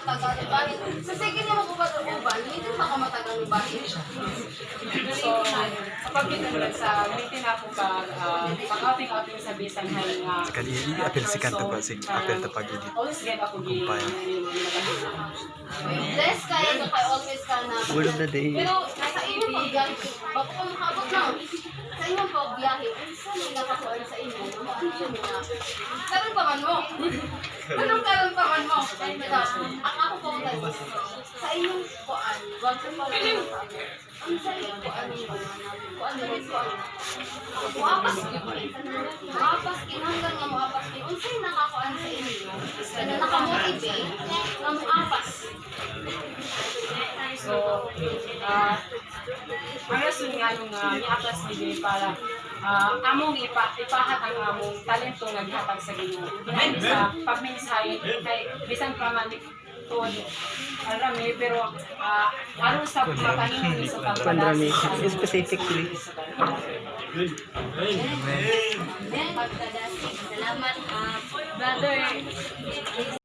matagal ang bahin. Sa sige niyo mag-uban-uban, hindi ba ka matagal ang bahin? So, sa pagkita sa meeting ako pag pag-outing-outing sa bisan hay nga Kali apel si kanto pa si apel ta pag-edit. Always get ako gi Kumpay. Bless kayo na kay always ka na. Word of the day. Pero sa inyong pagbiyahe, bago ko makaabot na, sa inyong pagbiyahe, unsa may nakakuan sa inyo, ano siya nga, karon pa man mo. Anong karon pa man mo? Pero, ang ako po sa inyong kuan, wag sa pa ang sa inyong kuan, kuan, kuan, kuan, muapas gyud. Muapas kinahanglan nga muapas gyud. Unsay nakakuan sa inyo? Ano nakamotivate nga muapas? So, ang rason nga nung miapas gid para among ipahat ang among talento nga gihatag sa Ginoo. Dili sa pagmensahe kay bisan pa man tuod arami, pero aron sa mapahimo sa Pandrami. pagpadasig. Specifically. Pagkadasig. Salamat, brother.